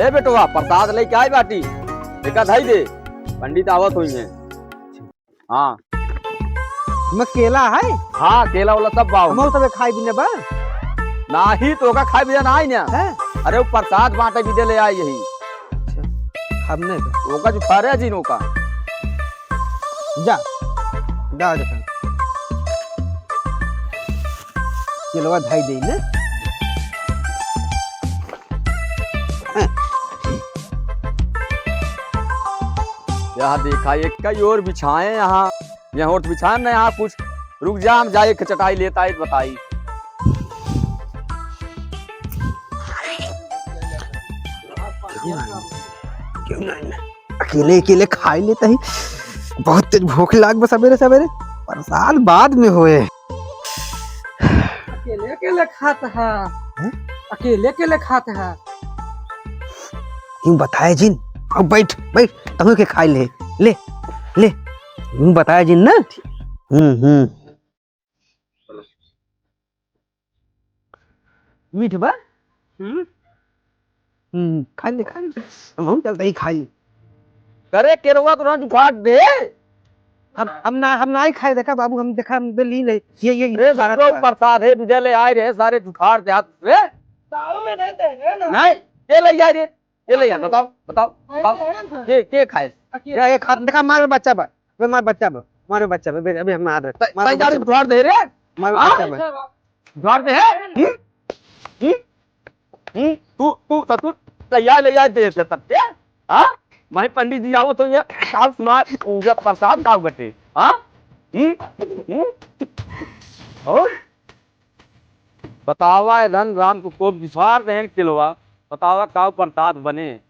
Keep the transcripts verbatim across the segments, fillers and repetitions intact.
ए बेटवा, प्रसाद लेके आई बाटी, देखा धई दे, पंडित आवत होइहैं। हाँ। हमें केला है? हाँ, केला वाला सब बा। हम सब खाए बिना बा? नाही, तोका खाए बिना नाही ना। हैं? अरे, वो प्रसाद बांटे बिदे ले आई यही। अच्छा, खाब नहीं बा। ओका जो फरे जिन ओका। जा, जा, जा। केलवा धाई दे ने। यहाँ देखा, एक कई और बिछाए यहाँ। यहाँ ओट बिछाए न यहाँ कुछ। रुक जा, हम जाए एक चटाई लेता है, बताई। क्यों नहीं, अकेले अकेले खाई लेता ही। बहुत तेज भूख लाग बा सबेरे सबेरे। प्रसाद बाद में होए। अकेले अकेले खात है। हैं? अकेले अकेले खात है। क्यों बताए जिन? अब बैठ, बैठ, तहु के खाई ले, ले, ले। क्यों बताए जिन ना? हम्म, हम्म। मीठ बा? हम्म। हम्म, खाई ले, खाई ले। हम चलते ही खाई। करे केरवा तो ना जुखाड़ दे। हम, हम ना, हम ना ही खाए, देखा बाबू, हम देखा, हम तो ली नहीं। ये, ये, ये रे, सारा सारे प्रसाद है, तुझे ले आए रे, सारे जुखाड़ दे हाथ रे। दारू में देते हैं ना। नहीं, ये ले आए रे, ये ले आए, बताओ, बताओ, बताओ। ये, ये खाए। ये, ये खा, देखा, मार बच्चा बा, वे मार बच्चा बा, मार बच्चा बा, अभी हम मार रहे। त-, मार तैयारी बच्चा बा। जुखाड़ दे रे। मार हाँ? बच्चा बा। जुखाड़ दे है? हम्म? हम्म? हम्म? तू, तू ससुर, ले आए, ले आए, दे दे तब के। हाँ? भाई पंडित जी आओ तो ये, साहब सुना, पूजा प्रसाद का बटे। हाँ? हम्म? हम्म? और? बतावा, ए धन राम को कोप विश्वास रहन किलवा, बतावा, काव प्रसाद बने।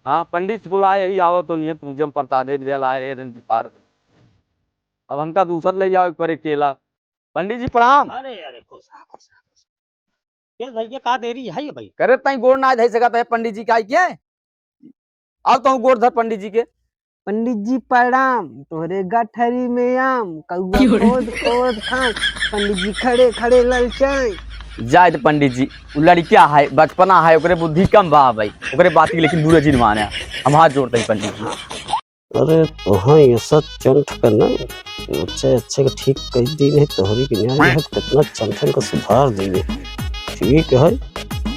हाँ, पंडित बुलाए, यही आवत होइहैं, पूजन प्रसाद, एक जल आए, ए धन विश्वास। अब हमका दूसर ले जाओ, एक पर एक केला। पंडित जी, प्रणाम। अरे, अरे, खुश रहा, खुश रहा, खुश रहा। ये भैया, का देरी है ये भाई? करे ताई गोड़ ना धई सकत है पंडित जी का, आई के? आओ तो गोड़ धर पंडित जी के। पंडित जी प्रणाम, तोहरे गठरी में आम, कौआ क्यों रे? खोद खोद खाए, पंडित जी खड़े खड़े ललचाए। जाए दे पंडित जी, उ लड़किया है, बचपना है, ओकरे बुद्धि कम बा भाई, ओकरे बात की लेकिन बुरे जिन माने। हम हाथ जोड़ते हैं पंडित जी। अरे तोहाँ ये सब चंठ के ना अच्छे अच्छे के ठीक कर दी नहीं, तोहरी के न्याय है, कितना चंठन का सुधार दी। ठीक है,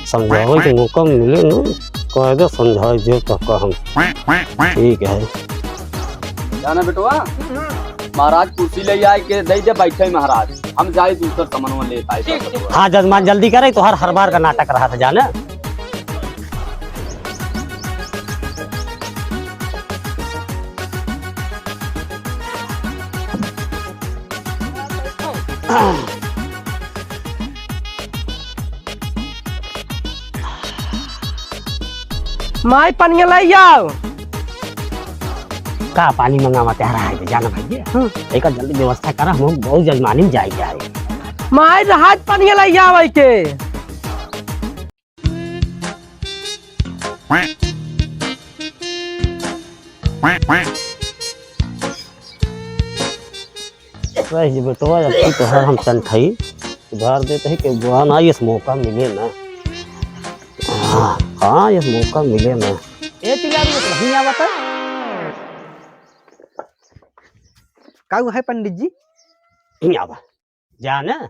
समझावे के मौका मिले ना, कायदा समझाई दे तो का हम। ठीक है। जाना बेटवा, महाराज कुर्सी ले आए के दे दे, बैठे महाराज, हम जाए दूसर सामान ले आए। ठीक, ठीक। हाँ जजमान, जल्दी करे, तोहार हर बार का नाटक रहा था जाना। माई, पनिया लाई आओ। का पानी मंगावा, तैयार है, जाना भैया। हम्म। एकर जल्दी व्यवस्था करा, हम बहुत जजमानी में जाए के आए। माई, रहाज पनिया लाई आओ के। रह जे बेटवा, अब तू तोहार हम चंठई सुधार देत ही कि बुआ ना, ये मौका मिले ना। हाँ, हाँ, ये मौका मिले ना। ए तिलारी, नहीं आवता? का हुआ है पंडित जी? नहीं आवा। जा ना।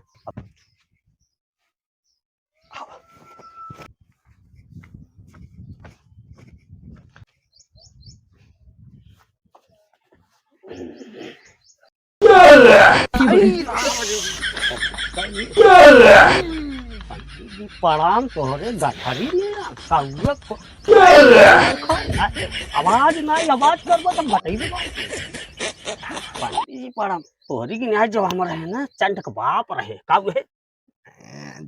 प्रणाम तोहरे गठरी में, कौआ को-, आवाज ना, आवाज करबो तब बतइबे बात। पंडित जी प्रणाम, तोहरी के न्याय जो हमर है ना, चंट के बाप रहे, का हुए?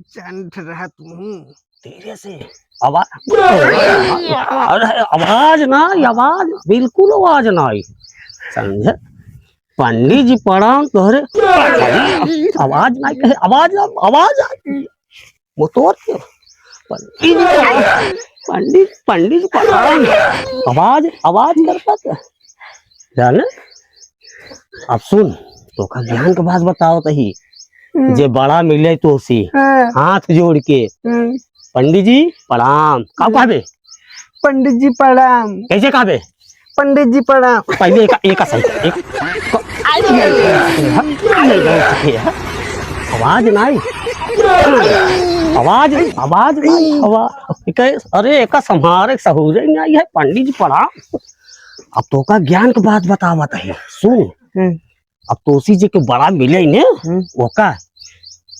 चंट रहा तू। धीरे से। आवाज, अरे आवाज ना, आवाज, बिल्कुल आवाज ना आई। समझे? पंडित जी प्रणाम तोहरे। आवाज ना कहे, आवाज, आवाज आई। मोतोर के। पंडित जी प्रणाम। पंडित, पंडित जी प्रणाम। आवाज, आवाज करता क्या? जाने? अब सुन, तोका ज्ञान के बात बतावत ही। हम्म। जे बड़ा मिले तोसी, हाँ। हाथ जोड़ के, हम्म। पंडित जी प्रणाम। का हम्म। कहबे? पंडित जी प्रणाम। कैसे कहबे? पंडित जी प्रणाम। पहले एक, एक सही, एक, आवाज नहीं। आवाज, आवाज, आवाज। अरे, एका संभारे सहूरे नहीं आई है, पंडित जी प्रणाम। अब तोका ज्ञान के बात बतावत है, सुन। हम्म। अब तोसी जे के बड़ा मिले ने, हम्म। ओका,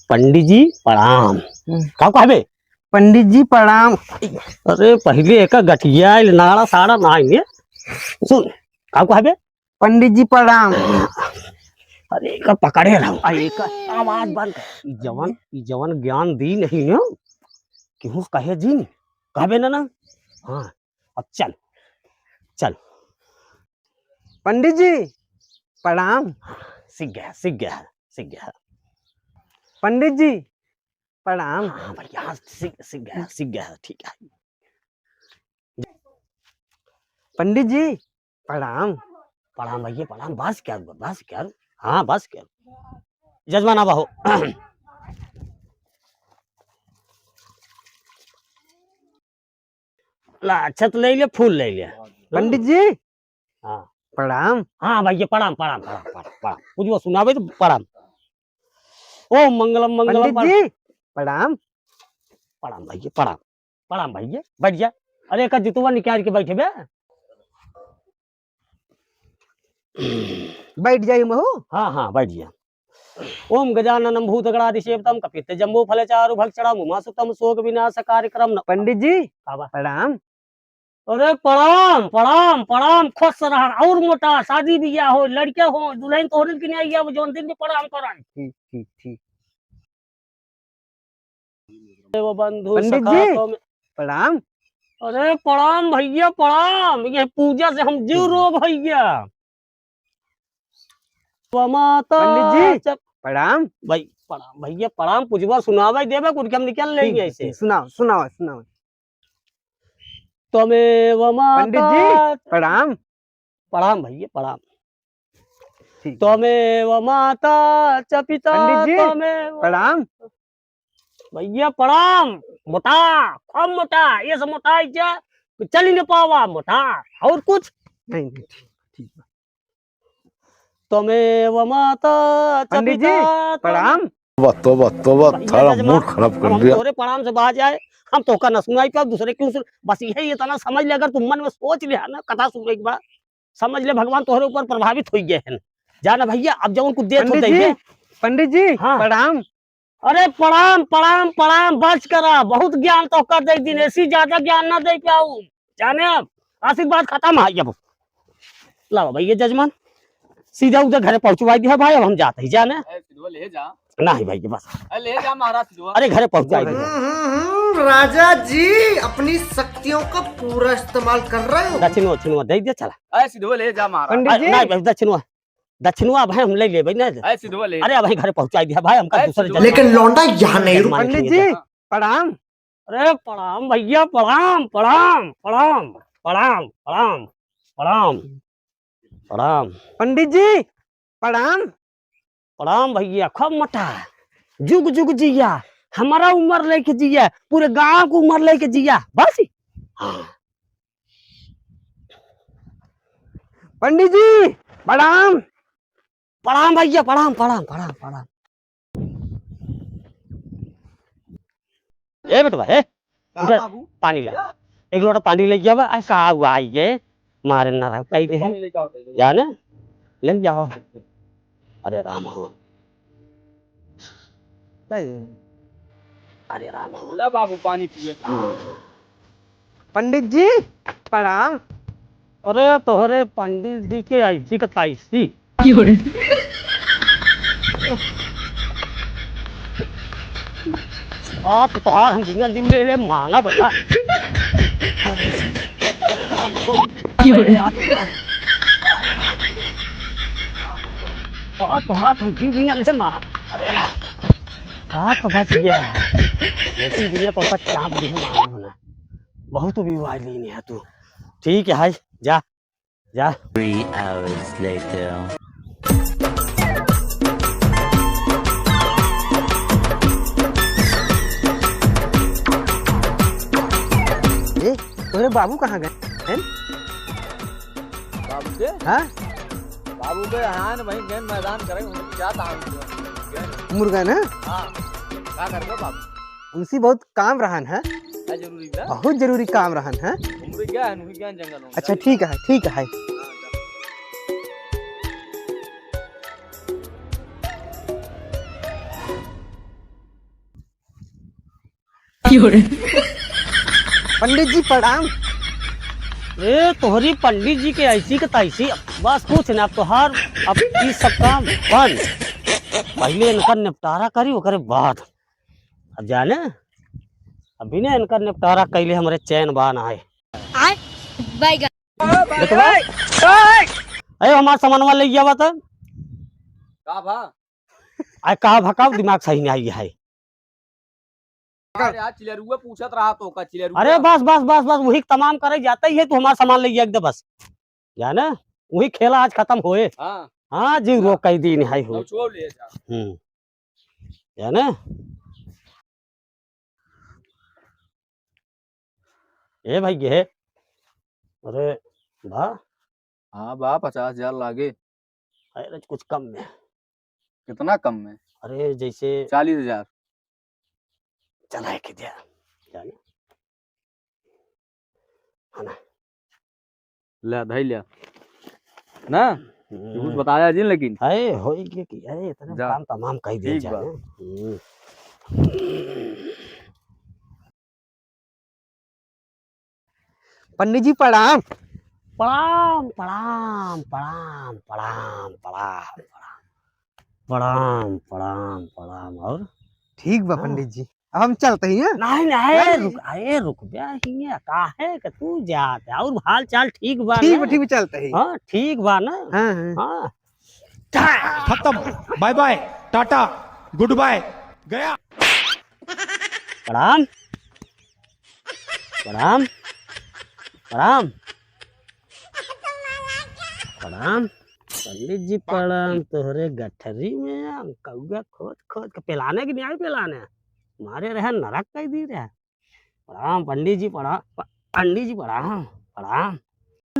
"पंडित जी प्रणाम।" हम्म। का कहबे? "पंडित जी प्रणाम।" अरे, पहिले एका गठिया आइल, नाड़ा साड़ा ना आइल। सुन, का कहबे? "पंडित जी प्रणाम।" अरे, एका पकड़े रहो। आ, एका आवाज बंद कर। ई जवन, ई जवन ज्ञान दी नहीं ने, केहू कहे जिन, कहबे ना, ना। हाँ, अब चल, चल। पंडित जी, प्रणाम। सीख गया, सीख गया, सीख गया। पंडित जी, प्रणाम। हाँ भैया, हाँ, सीख, सीख गया, सीख गया, ठीक है। पंडित जी, प्रणाम। प्रणाम भैया, प्रणाम। बस क्या, बस क्या? हाँ, बस क्या? जजमान आवा हो। ला, अक्षत ले ले, फूल ले ले। पंडित जी, हाँ। प्रणाम। हाँ भैया, प्रणाम, प्रणाम, प्रणाम, प्रणाम, प्रणाम। पूजवा सुनावे तो प्रणाम। ओम मंगलम, मंगलम, पंडित जी, प्रणाम। प्रणाम भैया, प्रणाम। प्रणाम भैया, बैठ जा। अरे, एका जुतवा निकाल के बैठे बे। बैठ जाई महू। हाँ, हाँ, बैठ जा। ओम गजाननम भूतगणादिसेवितम कपित्त जम्बो फलचारु भक्षणम उमासुतम शोक विनाश कार्यक्रम न-, पंडित जी, का बा? प्रणाम। अरे प्रणाम, प्रणाम, प्रणाम, खुश रह। और मोटा, शादी बियाह हो, लड़के हो, दुल्हन तोहरे के नहीं आई, अब जौन दिन भी प्रणाम करन। ठीक, ठीक, ठीक। देव बंधु पंडित सखा जी, तो में-, प्रणाम। अरे प्रणाम भैया, प्रणाम। ये पूजा से हम जीव रो भैया। वो माता पंडित जी, चप-, प्रणाम। भाई, प्रणाम भैया, प्रणाम। पूजवा सुनावे देवे, कुछ हम निकल लेंगे ठीक, ऐसे। ठीक, सुनाओ, सुनाओ, सुनाओ। त्वमेव पंडित जी, माता प्रणाम। प्रणाम भैया, प्रणाम। ठीक। त्वमेव माता च पिता पंडित जी, त्वमेव प्रणाम। भैया प्रणाम। मोटा, खूब मोटा, ये सब मोटा है क्या? चल ही नहीं पावा मोटा। और कुछ? नहीं, नहीं, ठीक, ठीक। त्वमेव माता च पंडित जी, पिता त्वमेव प्रणाम। तोबा, तोबा, तोबा, भैया थारा जजमान, mood खराब कर अब हम दिया। तोहरे प्रणाम से बाज आए, हम तोहका न सुनाई पाओ, दूसरे क्यों सुन-, बस यही इतना समझ ले, अगर तू मन में सोच ले ना, कथा सुनने के बाद समझ ले भगवान तोहरे ऊपर प्रभावित हो गए हैं। जाना भैया, अब जब उनको दे तो पंडित जी, देंगे। पंडित जी, हाँ। प्रणाम। अरे प्रणाम, प्रणाम, प्रणाम, बस करा, बहुत ज्ञान तोहका दे दिन, ऐसी ज्यादा ज्ञान ना दे पाऊ, जाने अब आशीर्वाद खत्म है अब। लाओ भैया जजमान, सीधा उधर घरे पहुँचवाई दिया भाई, अब हम जाते ही जाने। ए, सिद्धवा ले जा। नहीं भाई, बस। ए, ले जा महाराज सिद्धवा। अरे घरे पहुँचाई दिया। हम्म, हम्म, हम्म, राजा जी अपनी शक्तियों का पूरा इस्तेमाल कर रहे हो। दक्षिणवा, दक्षिणवा दे दे, चला। ए, सिद्धवा ले जा महाराज। पंडित अरे, जी। नहीं भाई, दक्षिणवा, दक्षिणवा भाई हम ले लेबे ना। ए, सिद्धवा ले अरे जा। भाई घरे पहुँचाई दिया भाई, हमका ए, दूसरे सिद्धवा जगह लेकिन लौंडा यहाँ नहीं रुक पंडित जी, प्रणाम। अरे प्रणाम भैया, प्रणाम, प्रणाम, प्रणाम, प्रणाम, प्रणाम, प्रणाम, प्रणाम। पंडित जी, प्रणाम। प्रणाम भैया, खूब मोटा, जुग जुग जिया, हमारा उम्र लेके जिया, पूरे गांव को उम्र लेके जिया, बस। हाँ। पंडित जी, प्रणाम। प्रणाम भैया, प्रणाम, प्रणाम, प्रणाम, प्रणाम। ए बेटवा, ए, का उधर बाबू? पानी ला। एक लोटा पानी ले जावा, आ का हुआ आई ये? मारे ना रहा, कहीं दे। पानी लेके आओ, पहले। जा ना, ले जाओ। अरे राम हो। अरे राम हो। ला बाबू, पानी पिए। हाँ। पंडित जी, प्रणाम। अरे तोहरे पंडित जी के ऐसी का तैसी। क्यों रे? आप तोहार हम जिंगा दिन ले ले मांगा बता। क्यों रे? आप तोहार हम जिंगा दिन ले मांगा। अरे, आप तो बच गया। लेकिन दुनिया पर चाप भी मालूम ना। बहुत भी वाई लेने है तू। ठीक है, जा, जा। Three hours later. ए, तोरे बाबू कहाँ गए हैं? बाबू के? हाँ? बाबू के यहाँ न भाई, गेंद मैदान करे, उनके क्या काम किया? मुर्गा ना? हाँ, का करबे बाबू? उनसे बहुत काम रहन है। का जरूरी बा? बहुत जरूरी काम रहन है। उनके क्या है, उनके क्या जंगल में? अच्छा, ठीक है, ठीक है। हाँ, जा। क्यों रे? पंडित जी प्रणाम। ए, तोहरी पंडित जी के ऐसी के तैसी, बस कुछ ना, अब तोहार, अब ई सब काम बंद। पहिले इनका निपटारा करी, ओकरे बाद। अब जाने, अभी ने इनका निपटारा कैले हमरे चैन बा ना है। आय, बैगन। बेटवा, ए, हमार सामानवा ले गया बा त। का भा? आय, का भा, का दिमाग सही नहीं आई है। अरे यार, चिलरुआ पूछत रहा तो का चिलरुआ? अरे बस, बस, बस, बस, वही तमाम करे जाते ही है, तू हमार सामान ले गया एकदम बस। जाने, वही खेला आज खत्म होए। हाँ। हाँ जी, वो कई दिन है हो। छोड़ ले जा। हम्म। जाने? ए भाई, ये है। अरे, बा। हाँ बा, पचास हजार लागे। अरे, कुछ कम में। कितना कम में? अरे, जैसे चालीस हजार। चला के दिया। जाने? है ना? ले, धई ले। ना? हम्म। कुछ बताया जिन लेकिन। अरे, होई के कि, अरे, इतना जा। काम तमाम कई दिया ठीक बा। जाने। हम्म। पंडित जी, प्रणाम। प्रणाम, प्रणाम, प्रणाम, प्रणाम, प्रणाम, प्रणाम। प्रणाम, प्रणाम, प्रणाम। और? ठीक बा, हाँ। पंडित जी, अब हम चलते ही हैं। नहीं, नहीं, नहीं। रुक, अरे, रुक बे, हियाँ काहे के तू जात है? और हाल चाल ठीक बा ठीक ना? बा, ठीक बा, चलते ही। हाँ, ठीक बा ना? हाँ, हाँ। हाँ। खत्म, bye bye, टाटा, good bye, गया। प्रणाम। प्रणाम। प्रणाम। प्रणाम। पंडित जी प्रणाम। तोहरे गठरी में हम कौआ खोद खोद के पेलाने की नहीं आई पेलाने। मारे रहे नरक कई दी रहे। प्रणाम पंडित जी, प्रणाम प-, पंडित जी प्रणाम, प्रणाम।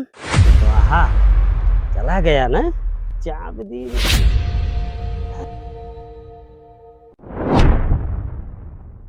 स्वाहा। चला गया ना? चाप दी।